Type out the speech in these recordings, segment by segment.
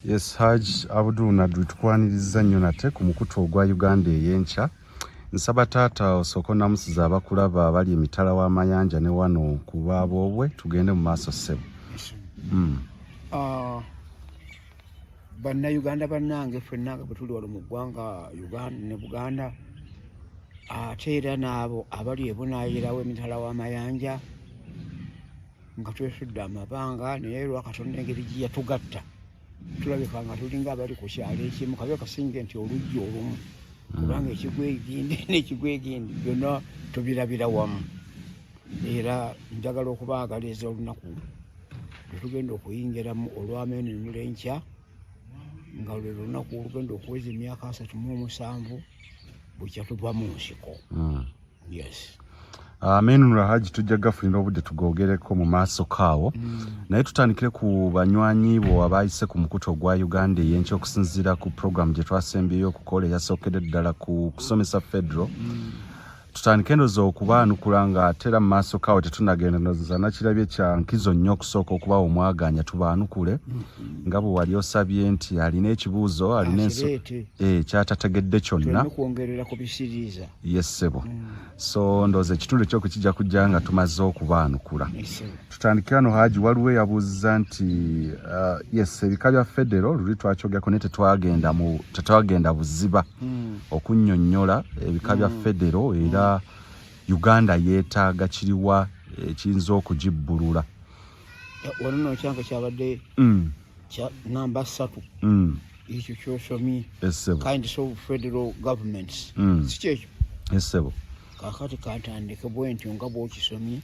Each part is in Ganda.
Yes, Hajj Abdul Nadwi, tukwaniriza nnyo nate ku mukutu ogwa Uganda ey'enkya. Nsaba taata osooke onamusiza abakulaba abali emitala w'amayanja ne wano ku baaboobwe, tugende mu maaso ssebo. Ah, Bannayuganda bannange, ffenna nga bwe tuli wano mu ggwanga Uganda ne Buganda, ate era n'abo abali ebunaayirawo emitala w'amayanja, nga twesudde amabanga, naye lwa Katonda engeri gye yatugatta tulabika nga tulinga abali ku kyalo ekimu, kabe kasinge nti oluggi olumu, kubanga ekigwa egindi n'ekigwa egindi byonna tubirabira wamu. Era njagala okubaagaliza olunaku lwe tugenda okuyingiramu olw'ameenunula enkya, nga lwe lunaku olugenda okuweza emyaka 37 bukya tuva mu nsiko. Yes. Amenunula, Haji, tujja gafunira obudde tugogereko mu maaso kaawo, naye tutandikire ku banywanyi bo abayise ku mukutu ogwa Uganda ey'enkya. Okusinziira ku program gye twasembyeyo okukola, eyasookedde ddala ku kusomesa federal, tutandike ndowooza okubaanukula nga ate era mu maaso kaawo tetunagenda. Ndowooza nakirabye kya nkizo nnyo okusooka okubawa omwaganya tubaanukule, nga bwe wali osabye nti alina ekibuuzo, alina Akireete. Kyatategedde kyonna. Tuleme kwongerera ku bisiriiza. Yes ssebo. So ndowooza ekitundu ekyoku kijja kujja nga tumaze okubaanukula. Yes. Tutandike wano, Haji. Waliwo eyabuuziza nti yes, ebika bya federo luli twakyogerako, naye tetwagenda buziba okunnyonnyola ebika bya federo, era Uganda yeetaaga kiriwa ekiyinza okugibbulula? Wano nno kyange kyabadde kya namba 3. Ekyo kyosomye. Essebo. Kinds of federal governments. Si kyekyo? Essebo. Kakati kantandike bwe ntyo nga bwokisomye.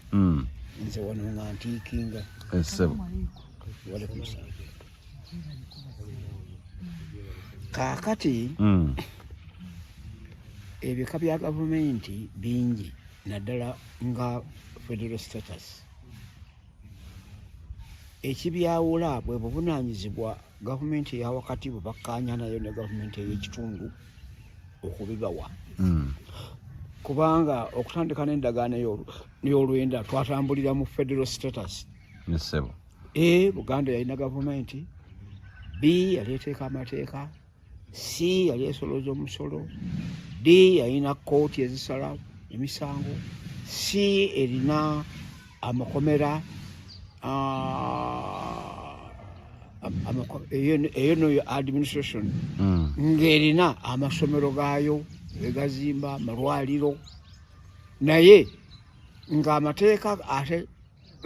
Nze wano nga ntiikinga. Essebo. Walaikum salaam. Kaakati ebika bya gavumenti bingi, naddala nga federal status. Ekibyawula bwe buvunaanyizibwa gavumenti eya wakati bwe bakkaanya nayo ne gavumenti ey'ekitundu okubibawa. Kubanga okutandika n'endagaano ey'olwenda twatambulira mu federal status. Essebo. A, Buganda yalina gavumenti, B, yali eteeka amateeka, C, yali esolooza omusolo, D, yalina kooti ezisala emisango, C, erina amakomera, ah, eyo noyo administration, ng'erina amasomero gaayo egazimba, amalwaliro, naye ng'amateeka ate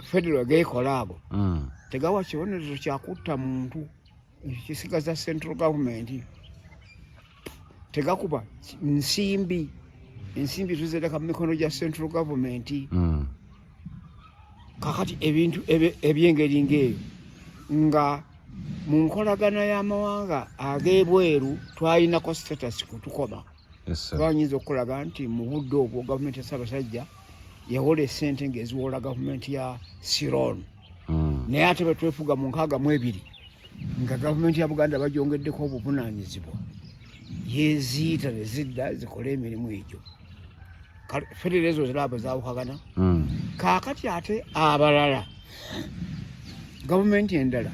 federal geekola ago tegawa kibonerezo kyakutta muntu, ekyo kisigaza central government. Tegakuba nsimbi, ensimbi tuzireka mu mikono gya central government. Kakati ebintu ebyengeri ng'eyo, nga mu nkolagana y'amawanga ag'ebweru twalinako status kutukoma. Essebo. Twanyinza okukolaga nti mu budde obwo gavumenti ya Ssaabasajja yawola esente ng'eziwola gavumenti ya Ceylon. Naye ate bwe twefuga mu 62, nga gavumenti ya Buganda bagyongeddeko obuvunaanyizibwa, yeziita ne zidda zikole emirimu egyo. Federo ezo ziraba bwe zaawukagana. Kaakati ate abalala, gavumenti endala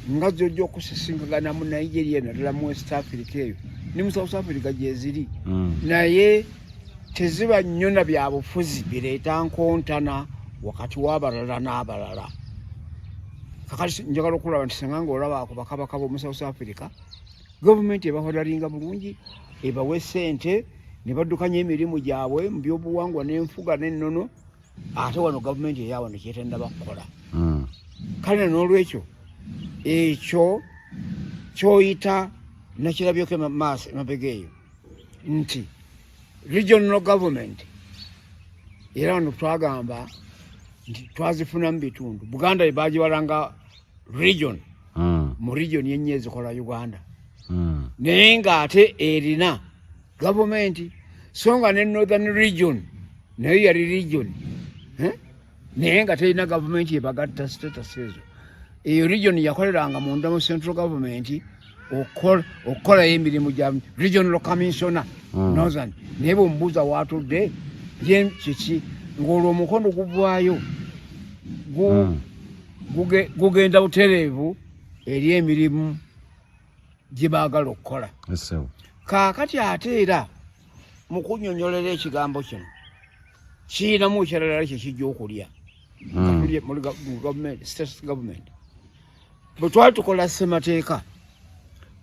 nga zojja okusisinkagana mu Nigeria, naddala mu West Africa eyo ne mu South Africa gyeziri, naye teziba nnyo na byabufuzi bireeta nkontana wakati w'abalala n'abalala. Kakati njagala okulaba nti singa ngaolaba ku bakabaka b'omu South Africa, gavumenti ebahodalinga bulungi, ebawe sente ne baddukanya emirimu gyabwe mu byobuwangwa n'enfuga n'ennono, ate wano gavumenti eyawano kyetendaba kukola. Kale n'olwekyo ekyo kyoyita nakirabyeko maaso emabega eyo nti regional government, era wano twagamba nti twazifuna mu bitundu. Buganda bagibalanga region mu region ennyo ezikola Uganda, naye ng'ate erina gavumenti, so nga ne Northern Region nayo yali region, eh? Naye nga terina gavumenti ebagatta status ezo. Eyo region yakoleranga munda mu central government okukolayo emirimu gya regional commissioner. Northern naye bwemubuuza watudde ye kiki, ng'olwo omukono guvaayo gugenda butereevu eri emirimu. Gye baagala okukola. Kaakati ate era mu kunnyonnyolera ekigambo kino kiyinamu ekiralala kye kijja okulya mu gavumenti, state government. Bwe twali tukola ssemateeka,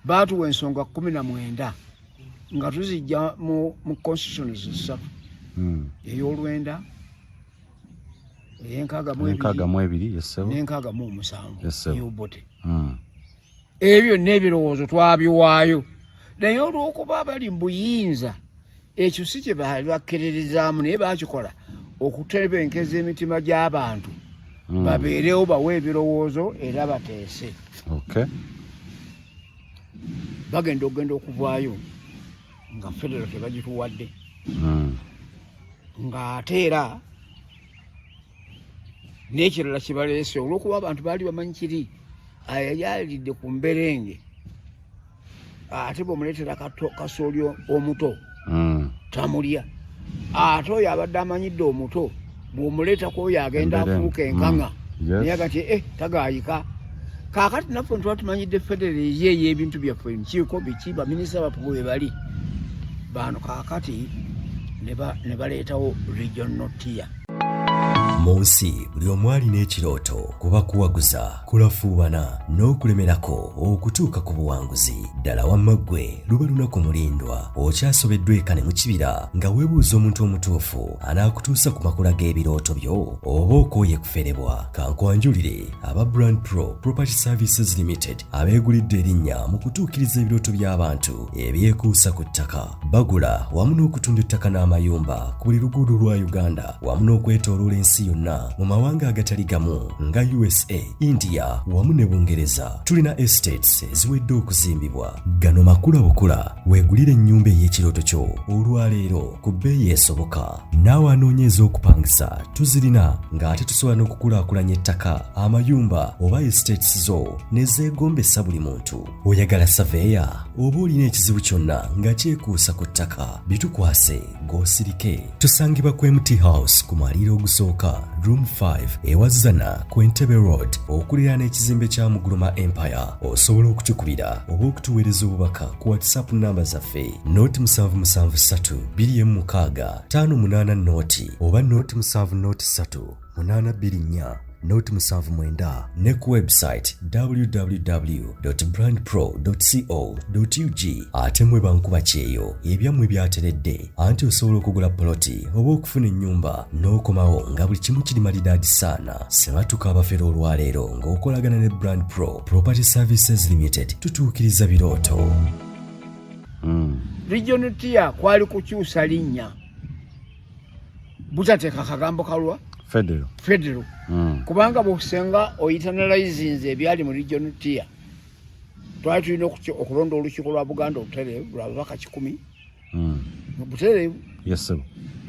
baatuwa ensonga 19 nga tuzijja mu constitutions ssatu, ey'olwenda, ey'enkaaga mu ebiri n'enkaaga mu omusanvu ey'Obote. Ebyo byonna ebirowoozo twabiwaayo, naye olw'okuba bali mu buyinza, ekyo si kye baali bakkiririzaamu, naye bakikola okutebenkeza emitima gy'abantu babeerewo bawe ebirowoozo era bateese. Bagenda okugenda okuvaayo nga federo tebagituwadde, ng'ate era n'ekirala kibaleese, olw'okuba abantu baali bamanyi kiri yali alidde ku mberenge, ate bwemuleetera kasooli omuto tamulya, ate oyo abadde amanyidde omuto bw'omuleetako oyo agenda afuuka enkaŋa. Naye agati eh, tagaayika. Kaakati naffe ntuba tumanyidde federo eri ey'ebintu byaffe, enkiiko, biki, baminisita baffe bwe bali bano. Kaakati ne baleetawo regional tier. Mu nsi buli omu alina ekirooto, kuba kuwaguza, kulafuubana n'okulemerako okutuuka ku buwanguzi. Ddala wamma ggwe luba lunaku mulindwa, okyasobeddwa eka ne mu kibira nga weebuuza omuntu omutuufu anaakutuusa ku makula g'ebirooto byo, oba okooye kuferebwa. Kankwanjulire aba Brand Pro Property Services Limited, abeegulidde erinnya mu kutuukiriza ebirooto by'abantu ebyekuusa ku ttaka. Bagula wamu n'okutunda ettaka n'amayumba ku buli luguudo lwa Uganda wamu n'okwetooloola ensi yonna mu mawanga agatali gamu nga USA, India wamu ne Bungereza. Tulina estates eziwedde okuzimbibwa. Gano makula bukula, weegulire ennyumba ey'ekirooto kyo olwaleero ku bbeeyi esoboka. Naawe anoonya ez'okupangisa tuzirina, ng'ate tusobola n'okukulaakulanya ettaka, amayumba oba estates zo ne zeegombesa buli muntu. Oyagala saveeya oba olina ekizibu kyonna nga kyekuusa ku ttaka, bitukwase g'osirike. Tusangibwa ku MT House ku mwaliiro ogusooka, room 5, ewazana ku Entebbe Road, okuliraana ekizimbe kya Muguluma Empire. Osobola okutukubira oba okutuweereza obubaka ku WhatsApp namba zaffe 077 216 58 0 oba 070 3 824 079, ne ku website www.brandpro.co.ug. Ate mwe bankuba kyeyo, ebyammwe byateredde, anti osobola okugula poloti oba okufuna ennyumba n'okomawo nga buli kimu kiri malidaadi saana. Sebatuka abafere olwaleero ng'okolagana ne Brand Pro Property Services Limited, tutuukiriza birooto. Region tier kwali kukyusa linnya, butateeka kagambo kalwa federal. Federal. Kubanga bwosenga oyinternalizinze ebyali mu region tier, twali tulina okulonda olukiiko lwa Buganda olutereevu lwa babaka 100 butereevu. Yes sir.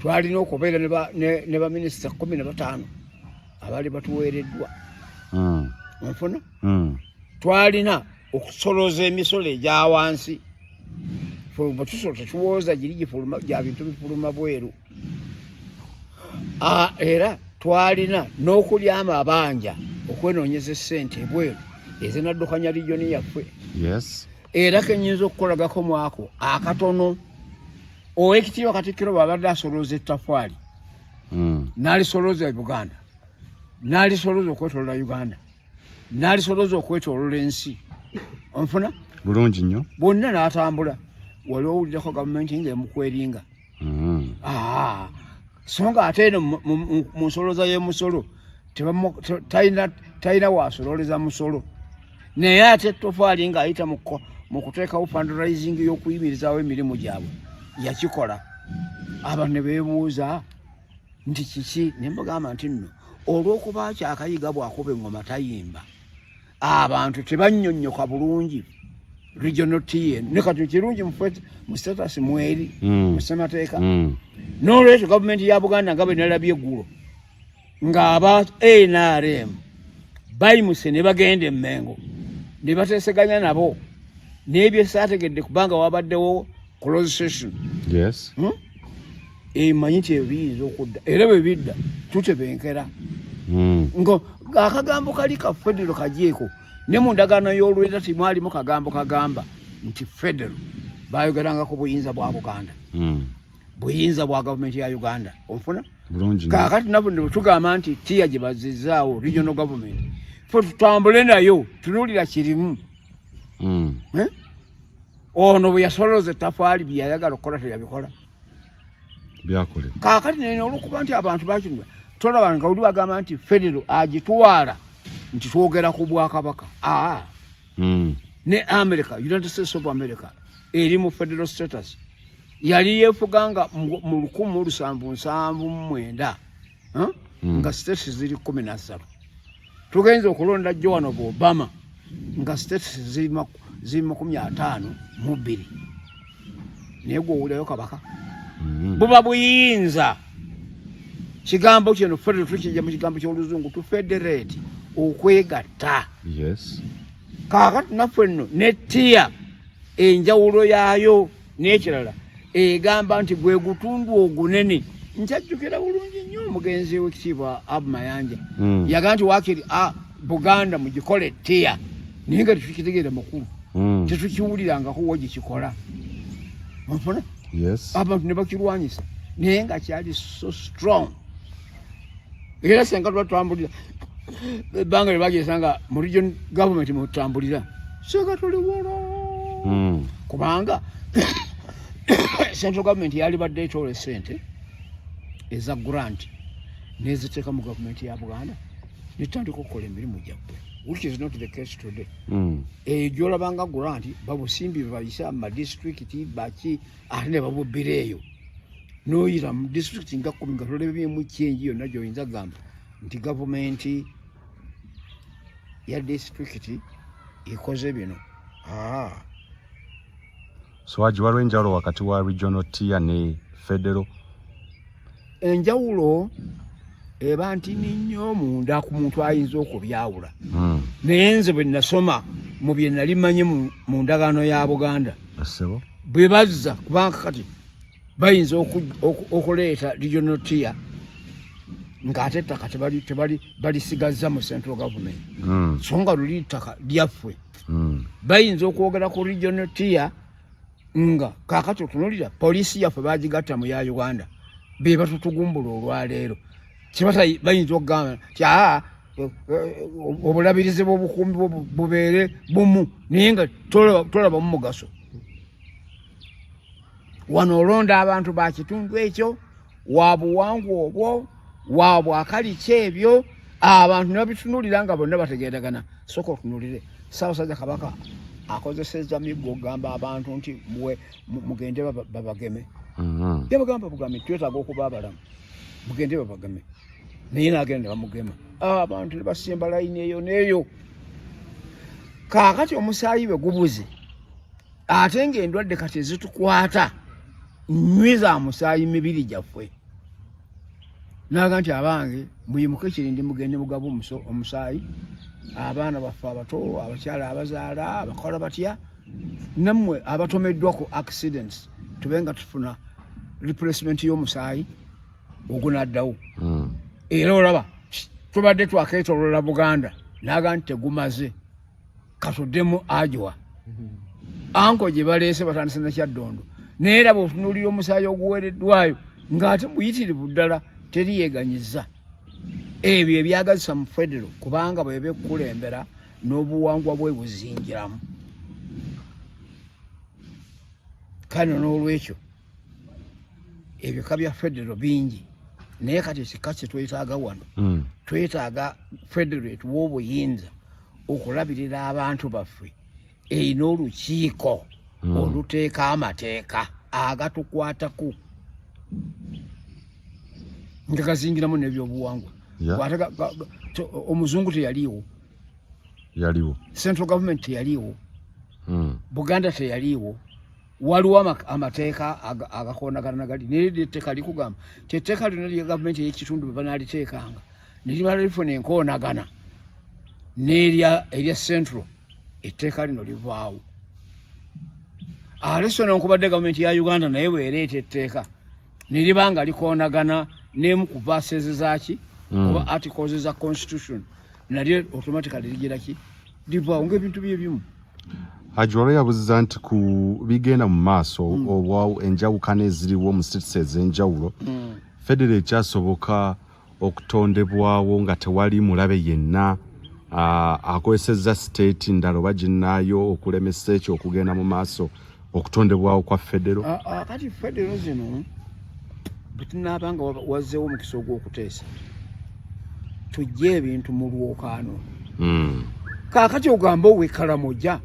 Twalina okubeera ne baminisita 15 abaali batuweereddwa. Onfuna? Twalina okusolooza emisolo egya wansi. Ffe bwe tusolo tetuwooza giri gifuluma gya bintu bifuluma bweru. Ah, era twalina n'okulya amabanja okwenoonyeza essente ebweru ezinaddukanya region yaffe. Era kenyinza okukolagako mwako akatono, Owekitiibwa Katikkiro bw'abadde asolooza ettafaali, n'alisolooza e Buganda, n'alisolooza okwetoloola Uganda, n'alisolooza okwetoloola ensi, onfuna? Bulungi nnyo. Bwonna n'atambula, wali owulirako gavumenti ng'emukweringa? Ah, so nga ate eno mu nsolooza y'emusolo talina wasololeza musolo, naye ate ettofaali ng'ayita mu kuteekawo fundraising y'okuyimirizaawo emirimu gyabwe yakikola. Abantu ne beebuuza nti kiki, ne mbagamba nti nno olw'okuba kyakayiga bw'akuba eŋŋoma tayimba, abantu tebannyonnyoka bulungi regional tier. Ne kati kirungi mu status mweri mu ssemateeka. N'olwekyo gavumenti ya Buganda, nga bwe nalabye eggulo ng'aba NRM bayimuse ne bagenda e Mmengo ne bateeseganya nabo n'ebyesaategedde, kubanga wabaddewo close session. Hmm? Emanyi nti ebyo biyinza okudda, era bwe bidda tutebenkera. Ngo akagambo kali ka federo kajeeko, ne mu ndagaano y'olwenda timwalimu kagambo kagamba. Nti federal bayogeranga ku buyinza bwa Buganda, buyinza bwa gavumenti ya Uganda, onfuna? Bulungi nnyo. Kaakati nabo ne tugamba nti tier gye bazizaawo, regional government, fe tutambule nayo, tunuulira kirimu. Eh? Ono bwe yasoloza ettafaali, bye yayagala okukola teyabikola. Byakole. Kaakati nene olwokuba nti abantu bakinula, tolaba nga oli bagamba nti federal agitwala nti twogera ku bwakabaka. Aa, ne America, United States of America, eri mu federal status. Yali yeefuganga mu 1779, huh? Nga states ziri 13. Tugenza okulonda jjo wano bu Obama nga states ziri 52, naye gwowulirayo kabaka. Buba buyinza. Kigambo kino federal tukijja mu kigambo ky'Oluzungu to federate, okwegatta. Kaakati naffe nno ne tier enjawulo yaayo n'ekirala egamba nti gwe gutundu ogunene. Nkyajjukira bulungi nnyo omugenzi w'ekitiibwa Abu Mayanja yaga nti wakiri a Buganda mugikole tier, naye nga tetukitegeera makulu, tetukiwulirangako wo gikikola, onfuna? Yes. Abantu ne bakirwanyisa, naye nga kyali so strong. Era senga tuba tutambulira ebbanga lye bagesa nga mu region government mutambulira, senga tuli wala, kubanga central government yali badde etoola esente eza grant neziteeka mu gavumenti ya Buganda, netutandika okukola emirimu gyabbwe, which is not the case today. Eyo gyolabanga grant babusimbi bebayisa mu madisitulikiti baki, ate ne babubbira eyo. Noyira mu disitulikiti nga 10 nga tolebyemu change yonna gyoyinza kugamba nti gavumenti ya disitulikiti ekoze bino. Ah. So Haji, waliwo enjawulo wakati wa regional tier ne federal? Enjawulo eba ntini nnyo munda ku muntu ayinza okubyawula, naye nze bwe nasoma mu bye nali manyi mu ndagaano ya Buganda, Ssebo. bwe bazza, kubanga kati bayinza okuleeta regional tier ng'ate ettaka tebali balisigazza mu central government, so nga luli ttaka lyaffe. Bayinza okwogera ku regional tier nga kaakati otunulira poliisi yaffe bagigatta mu ya Uganda, be batutugumbula olwaleero. Kibata bayinza okugamba nti aa, obulabirizi bw'obukuumi bwo bubeere bumu, naye nga tolabamu mugaso. Wano olonda abantu ba kitundu ekyo, wa buwangwa obwo, wa bwakali ebyo, abantu ne babitunuulira nga bonna bategeeragana. Sooka otunuulire Ssaabasajja Kabaka akozesezza miggo okugamba abantu nti mugende babageme. Yabagamba bugambi, twetaaga okuba abalamu, mugende babageme, naye nagenda ne bamugema, abantu ne basimba layini eyo n'eyo. Kaakati omusaayi bwe gubuze, ate ng'endwadde kati ezitukwata nywi za musaayi mibiri gyaffe, naga nti abange muyimuke kirindi, mugende mugabe omusaayi, abaana baffe abato, abakyala abazaala, abakola batya, nammwe abatomeddwa ku accidents, tube nga tufuna replacement y'omusaayi ogunaddawo. Era olaba tubadde twaketolola Buganda, naga nti tegumaze, katuddemu ajwa anko gye baleese, batandise nakyaddondo. Naye era bw'otunuulira omusaayi oguweereddwayo ng'ate muyitirivu ddala, teri yeeganyiza ebyo ebyagazisa mu federo, kubanga bweba ekkulembera n'obuwangwa bwe buzingiramu. Kale n'olwekyo ebika bya federo bingi, naye kati ekika kye twetaaga wano, twetaaga federo etuwa obuyinza okulabirira abantu baffe, erina olukiiko oluteeka amateeka agatukwatako nga gazingiramu n'ebyobuwangwa. Ate omuzungu teyaliiwo. Yaliwo. Central government teyaliiwo. Buganda teyaliiwo. Waliwo amateeka agakoonagana nagali, naye etteeka likugamba ti etteeka lyonna lya gavumenti ey'ekitundu bwe banaaliteekanga ne limala lifuna enkoonagana n'erya erya central, etteeka lino livaawo. Ate so newankubadde gavumenti ya Uganda naye bwereeta etteeka ne liba nga likoonagana n'emu ku verses zaki oba articles za constitution, nalyo automatically ligira ki? Livaawo, ng'ebintu bye bimu. Haji waliwo yabuziza nti ku bigenda mu maaso oba enjawukana eziriwo mu states ez'enjawulo, federo ekyasoboka okutondebwawo nga tewali mulabe yenna akozesezza state ndala oba ginnaayo okulemesa ekyo okugenda mu maaso okutondebwawo kwa federo? Kati federo zino bwe tunaaba nga wazzeewo omukisa ogw'okuteesa, tujje ebintu mu lwokaano. Kaakati ogamba ow'e Karamoja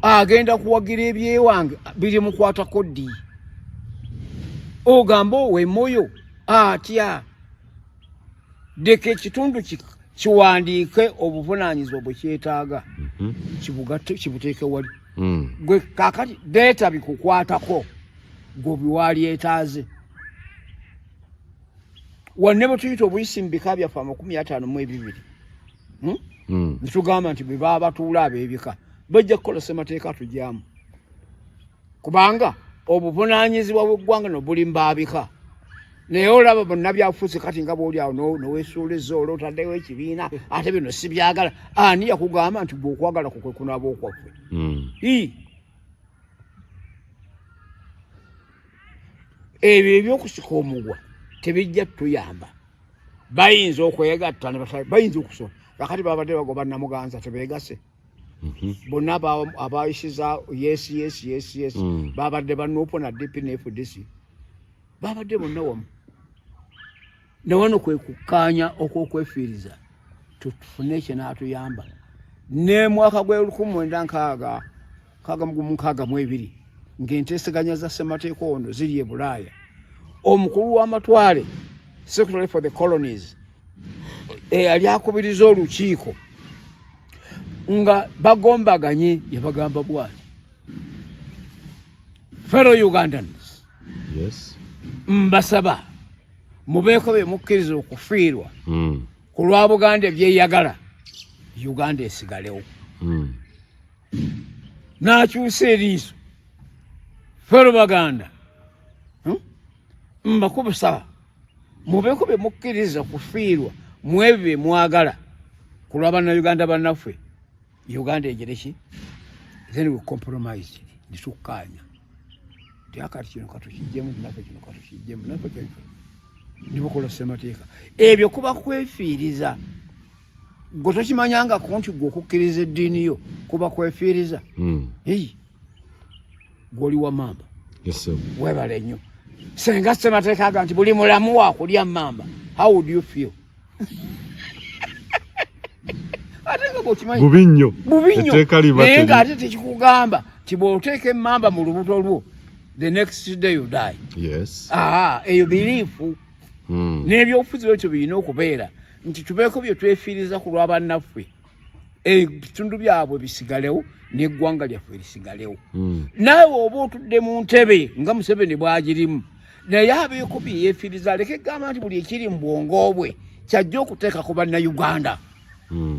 agenda kuwagira ebyewange biri mukwatako ddi? Ogamba ow'e Moyo atya? Leka ekitundu kiwandiike obuvunaanyizibwa bwe kyetaaga, kibugatte, kibuteeke wali. Gwe kaakati deeta bikukwatako gwe biwalyetaaze. Wanne bwe tuyita obuyisi mu bika byaffe 52, Netugamba nti bwe baba batuula ab'ebika bajja kukola ssemateeka tugyamu, kubanga obuvunaanyizibwa bw'eggwanga no buli mu baabika. Naye olaba bonna byafuuse kati nga bw'oli awo noweesuuliza olwo otaddewo ekibiina, ate bino si byagala. Ani yakugamba nti gwe okwagala ku kwe kunaaba okwaffe? Ii. Ebyo ebyokusika omugwa tebijja tutuyamba. Bayinza okwegatta ne bayinza okusoma. Kakati babadde bagoba Namuganza, tebeegase? Bonna abayisiza yes, yes, yes, yes. Babadde ba NUP na DP ne FDC, babadde bonna wamu. Newano kwe kukkaanya okwokwefiiriza tufune ekinaatuyamba. Ne mwaka gwe 1962, ng'enteeseganya za ssemateeka ono ziri e Bulaaya, omukulu w'amatwale, Secretary for the Colonies, eyali akubiriza olukiiko nga bagombaganye, yabagamba bwati: "Fellow Ugandans, mbasaba mubeeko bye mukkiriza okufiirwa ku lwa Buganda ebyeyagala, Uganda esigalewo." N'akyusa eriiso: "Fellow Baganda, Mbakubusaba mubeeko bye mukkiriza kufiirwa mu ebyo bye mwagala ku lwa Bannayuganda bannaffe, Uganda egere ki." Then we compromised, netukkaanya nti akati kino katukijjemu naffe, kino katukijjemu naffe, kino nibakola ssemateeka. Ebyo kuba kwefiiriza. Gwe tokimanyangako nti gwe okukkiriza eddiini yo kuba kwefiiriza? Ei, gw'oli wa mamba. Yes, sir. Webale nnyo. Senga ssemateeka aga nti buli mulamu wakulya mamba, how would you feel? Ate nga bw'okimanyi Bubi nnyo. Bubi nnyo. Etteeka liba Naye ng'ate tekikugamba nti bw'oteeka emmamba mu lubuto lwo, the next day you die. Aa, eyo belief. N'ebyobufuzi bwekyo birina okubeera nti tubeeko bye twefiiriza ku lwa bannaffe, ebitundu byabwe bisigalewo n'eggwanga lyaffe lisigalewo. Naawe oba otudde mu ntebe nga Museveni bw'agirimu, naye abeeko bye yeefiiriza, aleke egamba nti buli ekiri mu bwongo bwe kyajja okuteeka ku Bannayuganda.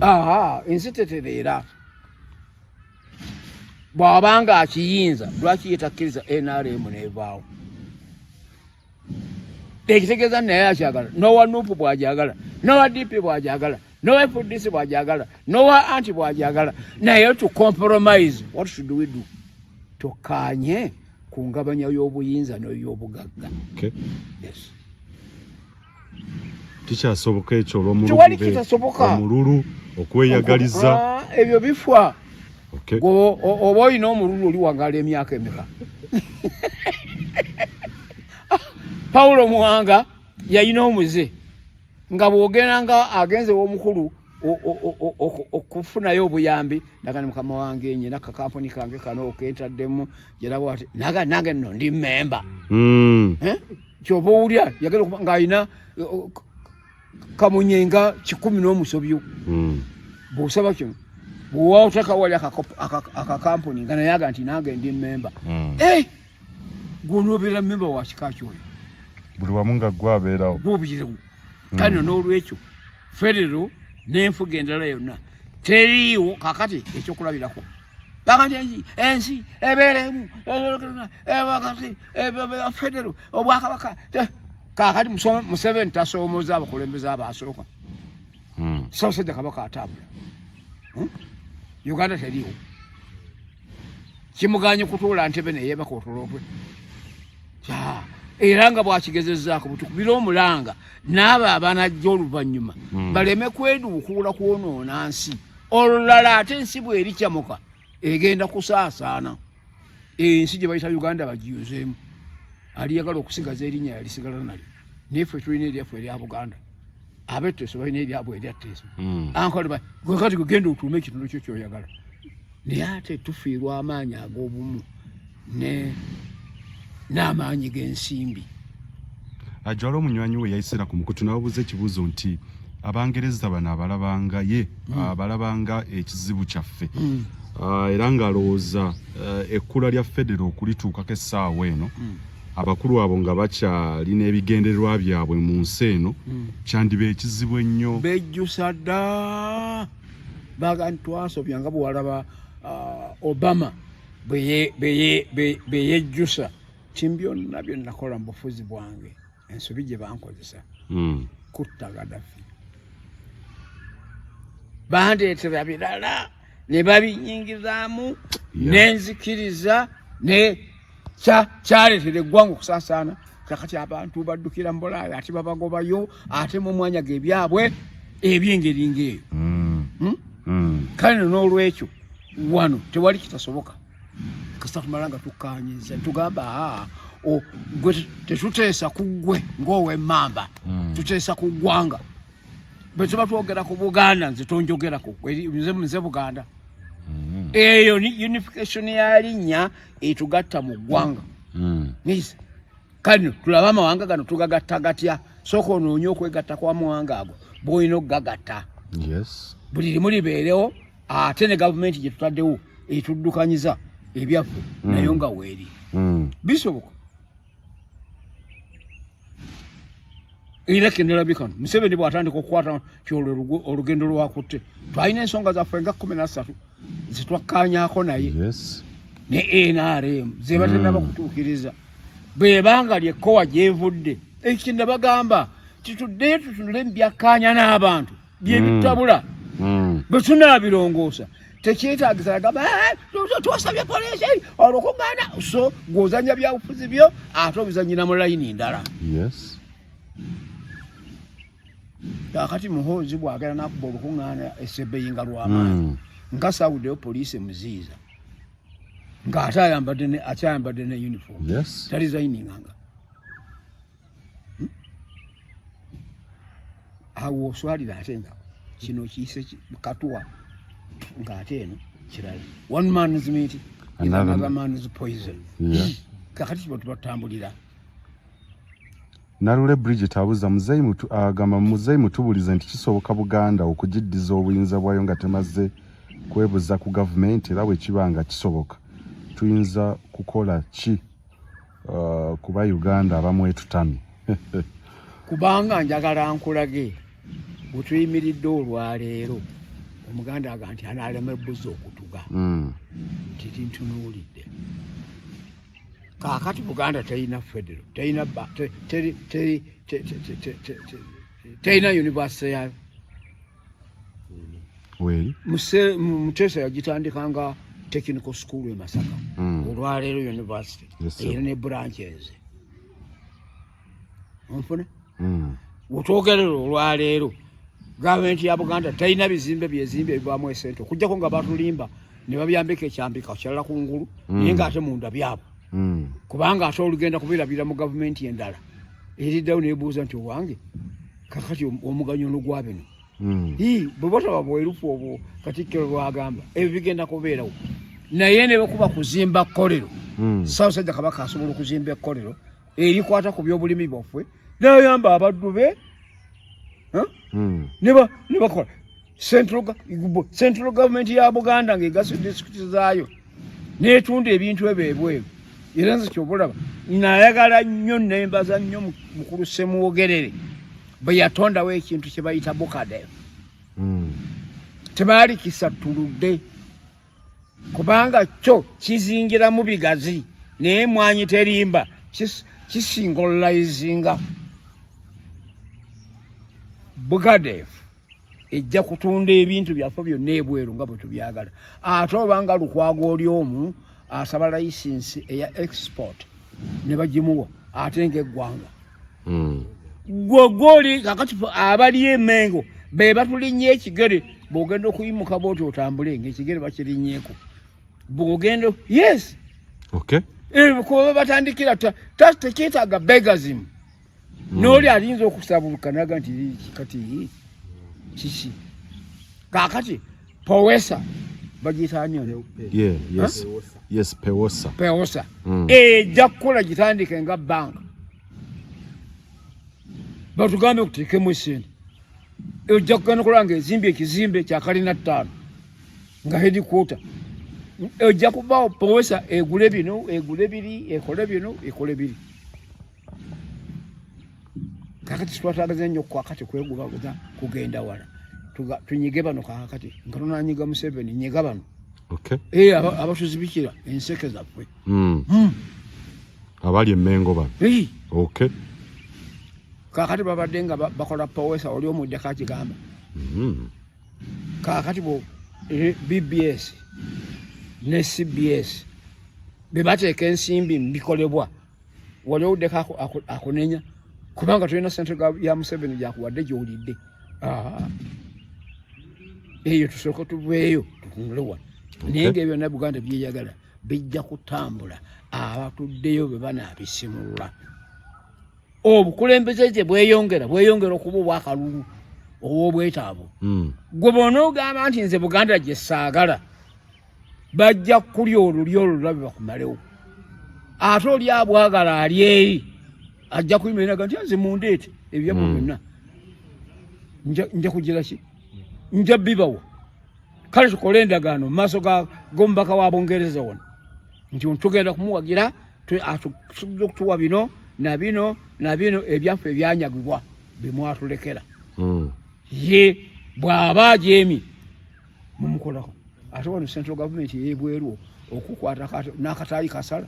Aha, ensi tetereera. Bw'abanga akiyinza, lwaki ye takkiriza NRM n'evaawo? Ekitegeeza naye akyagala, nowa NUP bw'agyagala, nowa DP bw'agyagala, nowa FDC bw'agyagala, nowa anti bw'agyagala, naye to compromise, what should we do? Tukkaanye ku ngabanya y'obuyinza n'ey'obugagga. Yes. Tikyasoboka ekyo olw'omululu Tewali kitasoboka. Omululu, okweyagaliza. Ah, ebyo bifa. Okay. Gwe oba olina omululu, oli wangala emyaka emeka? Pawulo Muwanga yalina omuze nga bwogenda nga agenze w'omukulu okufunayo obuyambi, naga ni mukama wange, nyina kakampuni kange kano okentaddemu gerabo ati, naga nange nno ndi memba. Eh? Kyoba owulira yagenda okuba ng'alina kamunye nga 100 n'omusobyo. Bw'osaba kino, bw'owataka wali akakampuni nga naye aga nti nange ndi memba. Eh! Gw'onoobeera memba wa kika kyoyo? Buli wamu nga gwe abeerawo. Gw'obirewo. Kale n'olwekyo federo n'enfuga endala yonna teriiwo. Kakati ekyokulabirako, baga nti ensi ebeeremu kati federo, obwakabaka. Kakati Museveni tasoomoza abakulembeze abasooka. Ssaabasajja Kabaka atambula. Uganda teriiwo. Kimuganye kutuula ntebe neyebaka otulopwe era nga bwakigezezzaako butukubire omulanga n'abo abanajja oluvannyuma baleme kweduukuula kwonoona nsi. Olulala ate ensi bwerikyamuka egenda kusaasaana, ensi gye bayita Uganda bagiyuzeemu. Aliyagala okusigaza erinnya yalisigala nalyo, naye ffe tulina eryaffe erya Buganda, abetteeso balina eryabwe erya Tteeso. Ankole kati gwe genda otuume ekitundu kyo kyoyagala, naye ate tufiirwa amaanyi ag'obumu n'amaanyi g'ensimbi. Ajwala omunywanyi we yayisera ku mukutu n'ababuuza ekibuuzo nti Abangereza bano abalabanga ye abalabanga ekizibu kyaffe. Era ng'alowooza ekkula lya federo okulituukako essaawa eno, abakulu abo nga bakyalina ebigendererwa byabwe mu nsi eno, kyandiba ekizibu ennyo. Bejjusa dda, baga nti twasobya, nga bwewalaba Obama bwe yejjusa ti byonna bye nakola mu bufuzi bwange, ensobi gye bankozesa kutta Gaddafi, bandeetera birala ne babinyingizaamu nenzikiriza ne kyaleetera eggwanga okusaasaana. Kakati abantu baddukira mu Bulaaya, ate babagobayo, ate mu mwanya gebyabwe ebyengeri ng'eyo. Kale no n'olwekyo wano tewali kitasoboka kasita tumala nga tukkanyiza tugamba, aa gwe tetuteesa ku ggwe ng'ow'emmamba, tuteesa ku ggwanga. Bwe tuba twogera ku Buganda, nze tonjogerako, nze Buganda. Eyo ni unification ya linnya etugatta mu ggwanga. Yes. Kale no tulabe amawanga gano tugagatta gatya. Sooka onoonye okwegatta kw'amawanga ago bw'olina okugagatta, buli limu libeerewo, ate ne gavumenti gye tutaddewo etuddukanyiza ebyaffe nayo nga weeri. Bisoboka era kendalabye kano Museveni bw'atandika okukwata kyolwo olugendo lwakutte, twalina ensonga zaffe nga 13 zetwakkaanyaako naye ne NRM zeba tenaba kutuukiriza. Bwebanga lyekkowa gyevudde ekinda bagamba tituddeyo tutunule mu byakkaanya n'abantu byebitabula. Bwe tunaabirongoosa tekyetagisa gamba, "Eh, twasabye poliisi olukuŋŋaana." So gw'ozanya byabufuzi byo ate obizanyira mu layini ndala. Kakati Muhoozi bw'agenda n'akuba olukuŋŋaana esebbeyi nga lw'amaanyi, nga sawuddeyo poliisi emuziyiza, ng'ate ayambadde akyayambadde ne uniform, talizayininganga. Awo oswalira ate nga kino kiyise katuwa ng'ate eno kirala. One man's meat is another man's poison. Kakati kiba tubatambulira. Nalule Bridget abuuza muzeeyi agamba, muzeeyi mutubulize nti kisoboka Buganda okugiddiza obuyinza bwayo nga temaze kwebuza ku gavumenti? Era bwe kiba nga kisoboka, tuyinza kukola ki kuba Uganda abamu etutamye? Kubanga njagala nkulage bwe tuyimiridde olwaleero. Omuganda aga nti anaalema ebbuzi okutuga nti tintunuulidde. Kaakati Buganda terina federo, terina terina university yayo. Weeri. Muteesa yagitandika nga technical school e Masaka. Olwaleero university erina ne branches, onfuna? Wetwogerera olwaleero, gavumenti ya Buganda terina bizimbe byezimbe ebivaamu esente, okugjako nga batulimba ne babyambika ekyambika kirala ku ngulu, naye ngaate munda byabwe. Kubanga ate olugenda kubirabira mu gavumenti endala eriddayo nebuuza nti, owange kakati omuganyulo gwa bino? Bwe bataba bwerufu obwo Katikkiro lwagamba, ebyo bigenda kubeerawo, naye ne bwekuba kuzimba kkolero, Ssaabasajja Kabaka asobola okuzimba ekkolero erikwata ku byobulimi bwaffe n'ayamba abaddu be. Huh? Ne bakola central government ya Buganda ng'egasa disitulikiti zaayo n'etunda ebintu ebyo ebweru. Era nze kyobulaba nayagala nnyo, nembaza nnyo mukulu Ssemwogerere bwe yatondawo ekintu kye bayita Bucadef. Tebaalikisa tuludde kubanga kyo kizingiramu bigazi, naye mwanyi terimba kisingolizinga Bucadef ejja kutunda ebintu byaffe byonna ebweru nga bwe tubyagala. Ate obanga Lukwago oli omu. Asaba layisinsi eya export ne bagimuwa, ate ng'eggwanga. Gwe gwoli kakati abali emengo be batulinnya ekigere. Bw'ogenda okuyimuka bwoti otambule ng'ekigere bakirinnyeeko, bw'ogenda, yes. Kuba batandikira tekyetaaga begazimu. N'oli ayinza okusabuluka naga nti kati kiki kakati PEWOSA bagiyita ani ono? Yeah, yes, PEWOSA. PEWOSA ejja kukola, gitandike nga banka, batugambe kuteekemu esente. Ojja kugenda kola nga ezimbye ekizimbe kyakalina 5 nga headquarter. Ojja kubaawo PEWOSA egule bino, egule biri, ekole bino, ekole biri. Kakati twatagaza nnyo kakati kwegubaguza kugenda wala. Tunyige bano kakati nga tonanyiga Museveni, nyiga bano. Eh, abatuzibikira enseke zaffe. Abali emmengo bano. Okay. Kakati babadde nga bakola PEWOSA, oli omuddeko akigamba. Kakati bo BBS ne CBS be bateeka ensimbi mu bikolebwa, wali owuddeko akunenya kubanga tolina sente ya Museveni gyakuwadde gyowulidde. Eyo tusooke tuveeyo tutunule wano. Naye nga byonna Buganda byeyagala bijja kutambula abatuddeyo bwe banaabisimulula. Obukulembeze gye bweyongera bweyongera okuba obwakalulu ow'obwetaavu. Gwe bw'onoogamba nti nze Buganda gye saagala, bajja kulya olulyo olulabe bakumalewo. Ate oli abwagala ali eri ajja kuyimirira nti nze mundeete ebyammwe byonna nja kugira ki, nja bibawa. Kale tukole endagaano mu maaso g'omubaka wa Bungereza wano nti tugenda kumuwagira, atujja okutuwa bino na bino na bino ebyaffe ebyanyagibwa bemwatulekera. Ye bw'aba ajeemye mumukolako. Ate wano central government eyebweru okukwata n'akataayi kasala,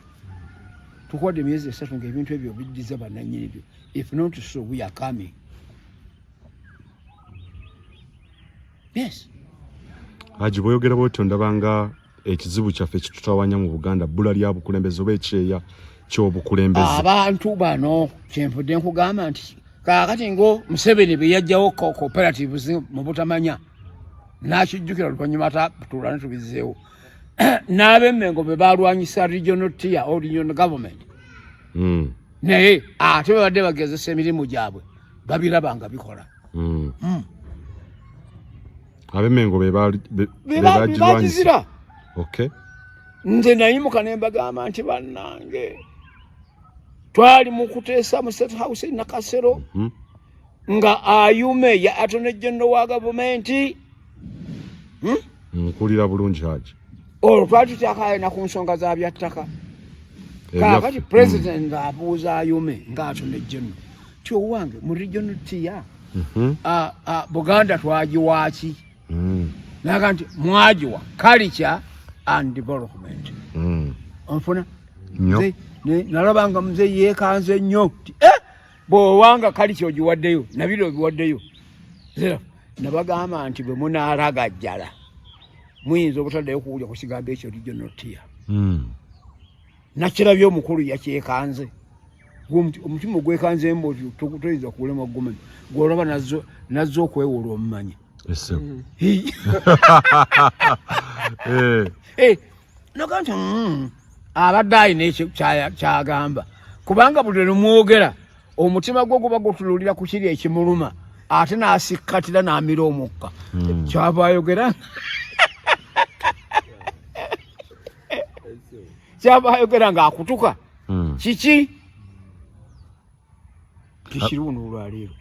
tukuwadde emyezi 3 ng'ebintu ebyo biddiza bannannyini byo. If not so, we are coming. Yes. Haji, bweyogera bwotyo ndabanga ekizibu kyaffe ekitutawanya mu Buganda bbula lya bukulembeze oba ekyeya ky'obukulembeze. Abantu bano kyenvudde nkugamba nti kaakati ngo Museveni bwe yajjawo cooperatives mu butamanya, n'akijjukira oluvannyuma atatuula ne tubizzeewo, n'ab'Emmengo bwe balwanyisa regional tier or regional government. Naye ate babadde bagezesa emirimu gyabwe, babiraba nga bikola. Ab'Emmengo be bagizira. Nze nayimuka ne mbagamba nti bannange, twali mu kuteesa mu State House e Nakasero, nga Ayume ya attorney general wa gavumenti. Nkulira bulungi, Haji. Olwo twali tukyakayina ku nsonga za byattaka. Kaakati president ng'abuuza Ayume nga attorney general ti owange mu regional tier, Buganda twagiwaaki? Naga nti mwagiwa culture and development. Onfuna? Nalaba nga muze yeekanze nnyo ti eh, bw'owanga culture ogiwaddeyo nabiri obiwaddeyo. Nabagamba nti bwe munaalagajjala muyinza obutaddayo kuwulya ku kigambo ekyo regional tier. Nakirabye omukulu yakyekanze. Omutima ogwekanze mbu toyinza kuwulema gumanya gwolaba nazze okwewola omumanya. Eh, naga nti abadde alina ekyo kyagamba, kubanga buli lwemwogera omutima gwo guba gutunulira ku kiri ekimuluma, ate n'asikkatira n'amira omukka. Kyava ayogera ng'akutuka. Kiki kikiriwo n'olwaleero?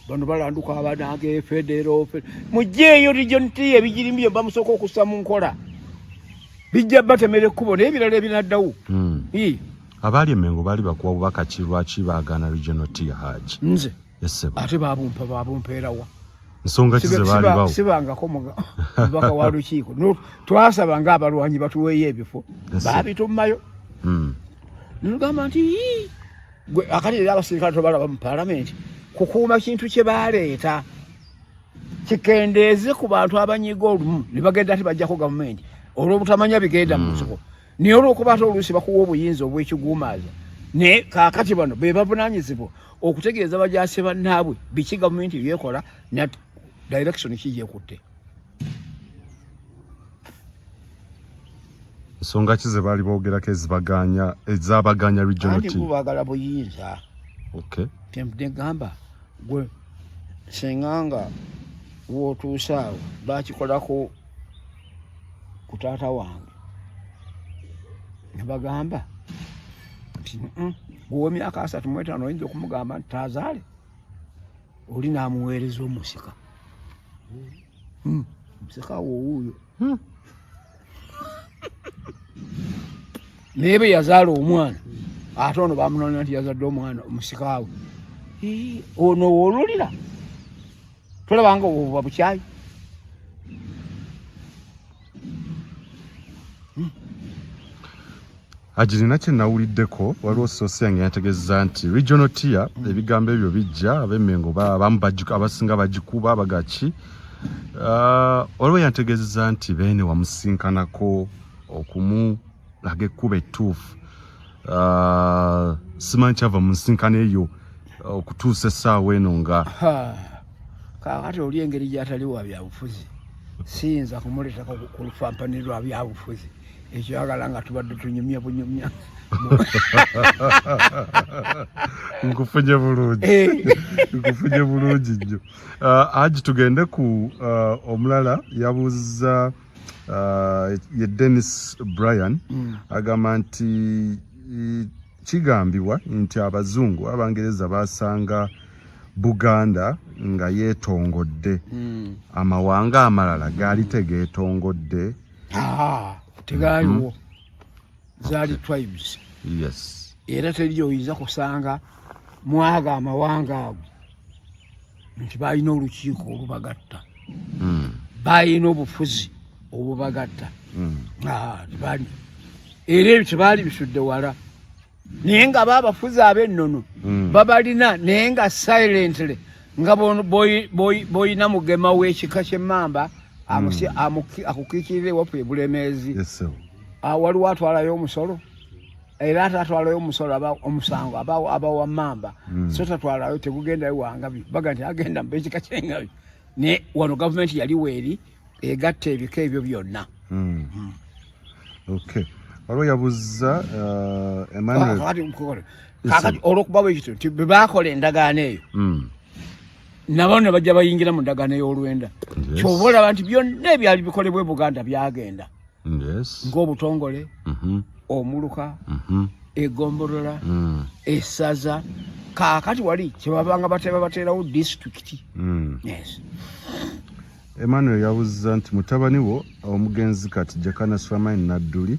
Bano balanduka abanange federo mugyeeyo region tier, ebigirimu bye bamusooka okussa mu nkola bijja batemera ekkubo n'ebirala ebinaddawo. Abaali Emmengo baali bakuwa bubaka ki? Lwaki baagaana regional tier, Haji? Nze? Essebo. Ate babumpa babumpeerawa? Nsonga ki ze baali bawo? Sibangako mubaka wa lukiiko. No, twasaba ng'abalwanyi batuweeyo ebifo, baabitumayo. Nolugamba nti "Ii, gwe akati era abasirikale tobalaba mu paalamenti kukuuma kintu kye baleeta kikendeeze ku bantu abanyiga olumu ne bagenda ati bajjako gavumenti. Olw'obutamanya bigenda mu nsiko. Naye olw'okuba ate oluusi bakuwa obuyinza obw'ekiguumaaza, naye kaakati bano be bavunaanyizibwa okutegeeza bajaasi bannaabwe biki gavumenti byekola na direction ki gyekutte. Nsonga ki ze baali boogerako ezibaganya ezabaganya regional Anti team? bo baagala buyinza. Okay. Kyenvudde gamba gwe senga nga wootuuse awo bakikolako ku taata wange ne bagamba nti gwe ow'emyaka 35 oyinza okumugamba nti taazaale, oli n'amuweereza omusika. Omusika wo wuuyo. Naye bwe yazaala omwana ate ono bamunoonya nti yazadde omwana omusika we. Ii, ono woolulira tolaba nga obwo buba bukyayi. Agirina kye nawuliddeko, waliwo source yange yantegeeza nti regional tier ebigambo ebyo bijja ab'Emmengo abamu abasinga bagikuba bagaki. Waliwo yantegeeza nti Beene wamusinkanako okumulaga ekkubo ettuufu. Simanyi kyava mu nsinkano eyo okutuusa essaawa eno nga Ha, kaakati oli engeri gy'atali wa byabufuzi siyinza kumuleetako ku lufampani lwa byabufuzi. Ekyo yagala nga tubadde tunyumya bunyumya. Nkufunye bulungi. Nkufunye bulungi nnyo. Haji, tugende ku omulala yabuuza, ye Dennis Bryan. Agamba nti kigambibwa nti abazungu Abangereza basanga Buganda nga yeetongodde. Amawanga amalala gaali tegeetongodde. Tegaaliwo. Zaali tribes. Era teri oyinza kusanga mwaga amawanga ago nti balina olukiiko olubagatta. Balina obufuzi obubagatta. Tebali. Era ebyo tebaali bisudde wala. Naye nga baabafuzi ab'ennono babalina, naye nga silently nga boyina mugema w'ekika ky'emmamba akukiikirira ewaffe e Bulemeezi. Yes, sir. Waliwo atwalayo omusolo, era ate atwalayo omusolo aba omusango aba wa mmamba. So tatwalayo, tegugendayo wangabi, baga nti agenda mu b'ekika ky'engabi. Naye wano gavumenti yali weeri egatta ebika ebyo byonna. Okay. Waliwo yabuuza, Emmanuel. Kakati nkukola. Kakati olw'okuba bwe kityo nti bwe baakola endagaano eyo, nabo ne bajja bayingira mu ndagaano ey'olwenda. Ky'oba olaba nti byonna ebyali bikolebwa e Buganda byagenda. Ng'obutongole, omuluka, eggombolola, essaza. Kaakati wali kye babanga bateeba bateerawo disitulikiti. Yes. Emmanuel yabuuza nti mutabani wo omugenzi kati Jakana Sulaiman Nadduli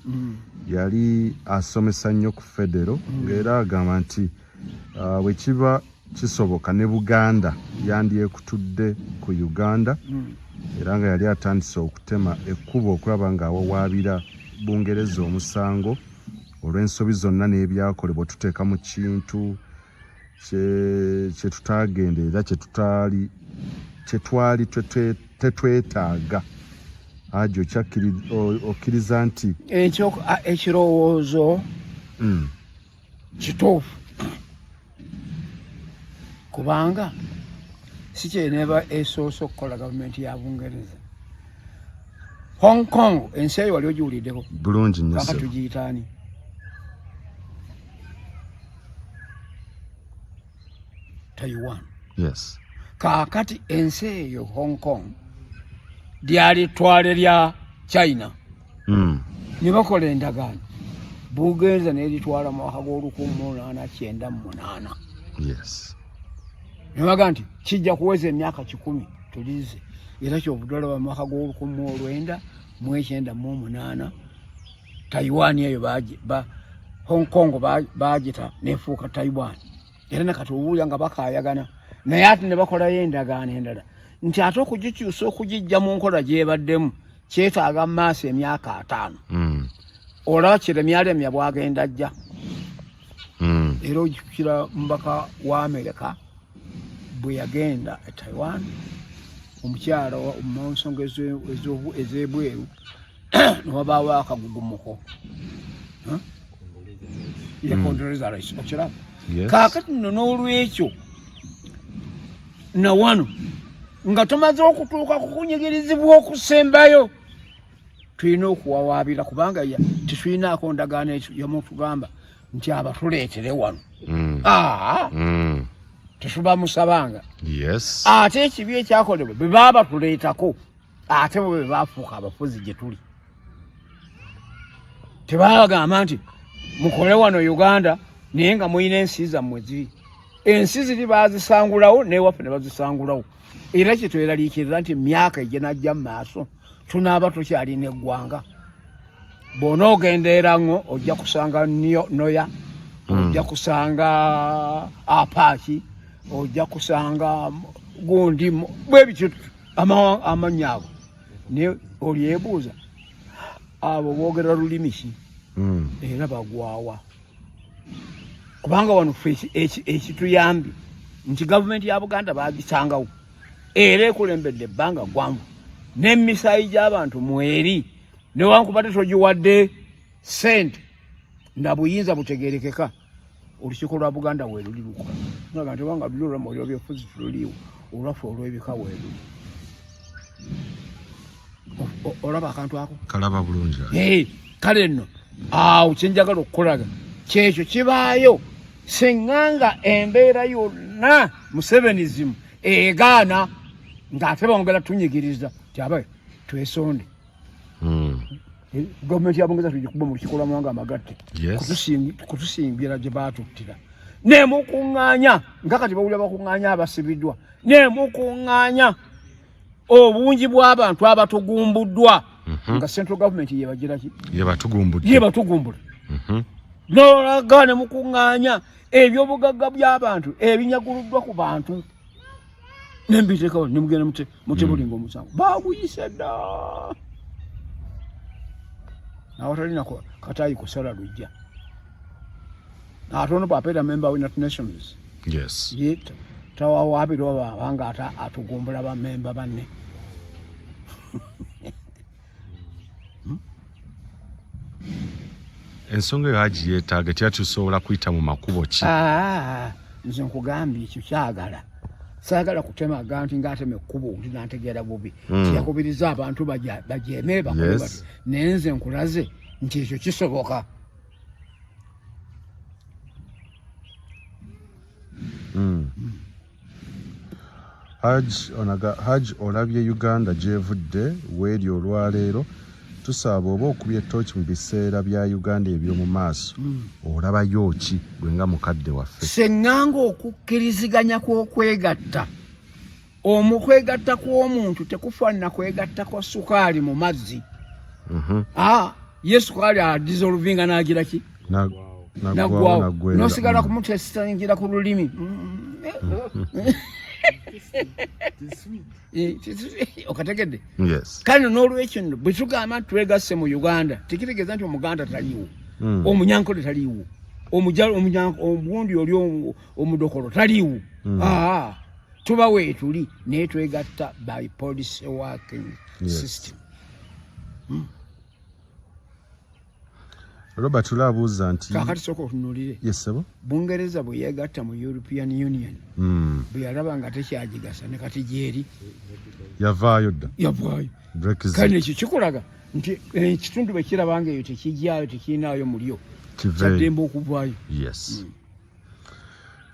yali asomesa nnyo ku federo, ng'era agamba nti bwe kiba kisoboka ne Buganda yandyekutudde ku Uganda, era nga yali atandise okutema ekkubo okulaba ng'awawaabira Bungereza omusango olw'ensobi zonna n'ebyakolebwa tuteeka mu kintu kye tutaagenderera, kye twali tetwetaaga. Haji, okkiriza nti Ekirowoozo kituufu, kubanga si kyeneeba esoose okukola gavumenti ya Bungereza. Hong Kong, ensi eyo wali ogiwuliddeko? Bulungi nnyo. Kaka Ssebo. Tugiyita ani? Taiwan. Yes. Kaakati ensi eyo Hong Kong lyali ttwale lya China. Ne bakola endagaano, Bungereza neritwala mu mwaka gw'ol1898. Ne baga nti kijja kuweza emyaka 100 tulize, era kyovudde olaba mu mwaka gw'ol1998 Taiwan eyo Hong Kong bagita nefuuka Taiwan. Era nakati owulira nga bakaayagana, naye ate ne bakolayo endagaano endala nti ate okugikyusa okugijja mu nkola gyebaddemu kyetaaga mu maaso emyaka 50. Olaba kiremyalemya bwagenda ajja. Era ojjukira mubaka wa Amerika bwe yagenda e Taiwan, omukyala mu nsonga ez'ebweru. Newabaawo akagugumuko ye Condoleezza Rice, okiraba? Yes. Kaakati nno n'olwekyo nawano nga tumaze okutuuka ku kunyigirizibwa okusembayo, tulina okuwawaabira, kubanga tetulinaako ndagaano yamutugamba nti abatuleetere wano. Aa, tetubamusabanga. Ate ekibi ekyakolebwa, bwe baba batuleetako, ate bo bwe bafuuka abafuzi gye tuli, tebagamba nti mukole wano Uganda, naye nga mulina ensi zammwe ziri, ensi ziri bazisangulawo, newaffe ne bazisangulawo. Era kyetweraliikirira nti emyaka egyenajja mu maaso tunaaba tukyalina eggwanga. Bw'onoogenda erango ojja kusanga noya, ojja kusanga Apaaki, ojja kusanga gundi, bwe bityo amannya ago, naye olyebuuza abo boogera lulimi ki? Era bagwawa? Kubanga wano ffe ekituyambye nti gavumenti ya Buganda bagisangawo era ekulembedde ebbanga ggwanvu n'emisaayi gy'abantu mweri, newankubadde togiwadde sente na buyinza butegerekeka. Olukiiko lwa Buganda weeruli lukola nga nti obanga luli olwammwe olw'ebyobufuzi tululiiwo, olwaffe olw'ebika weeruli. Olaba akantu ako? Kalaba bulungi. Kale nno awo kyenjagala okukulaga kyekyo kibaayo seŋŋanga embeera yonna Musevenism egaana, ng'ate bongera tunyigiriza tyabaye twesonde. Gavumenti ya Bungereza tugikuba mu lukiiko lw'amawanga amagatte kutusingira gye baatuttira, nemukuŋŋaanya nga kati bawulira bakuŋŋaanya abasibiddwa, nemukuŋŋaanya obungi bw'abantu abatugumbuddwa, nga central government yebagiraki? Yebatugumbudde. Yebatugumbula. Nolaga ne mukuŋŋaanya ebyobugagga by'abantu ebinyaguluddwa ku bantu, nembiteekawo, nemugenda mutebulinga omusango baguyise dda awatali nako katayi kusala lujja. Ate ono bwapeera member wa United Nations, ye tawawabirwa abanga ate atugumbula bamemba banne. Ensonga eyo Haji yeetaaga tya? Tusobola kuyita mu makubo ki? Ah, nze nkugambye ekyo kyagala, saagala kutemaga nti ngaatema ekkubo nti nantegeera bubi. Tiyakubiriza abantu bajeme bakole bati, naye nze nkulaze nti ekyo kisoboka. Haj onaga, Haj, olabye Uganda gyevudde weeri olwaleero. Tusaba oba okubye ettooki mu biseera bya Uganda eby'omu maaso, olabayo ki gwe nga mukadde waffe? Seŋŋanga okukkiriziganya kw'okwegatta, omukwegatta kw'omuntu tekufaanana kwegatta kwa sukaali mu mazzi. Ah, ye sukaali adissolvinga n'agira ki? Naggwawo. Naggwawo. Naggwerera. Nosigala kumutesitangira ku lulimi. Okategedde? Yes. Kale n'olwekyo nno bwe tugamba nti twegasse mu Uganda, tekitegeeza nti Omuganda taliiwo, Omunyankole taliiwo, omugundi oli omudokolo taliiwo. Aa, tuba weetuli, naye twegatta by policy working system. Robert ula abuuza nti Kaakati sooka otunuulire. Yes, ssebo. Bungereza bwe yeegatta mu European Union, bwe yalaba nga tekyagigasa, ne kati gyeri. Yavaayo dda. Yavaayo. Brexit. Kale ekyo kikulaga nti ekitundu bwe kiraba nga eyo tekijyayo, tekirinaayo mulyo, Kiveeyo. kyaddembe okuvaayo. Yes.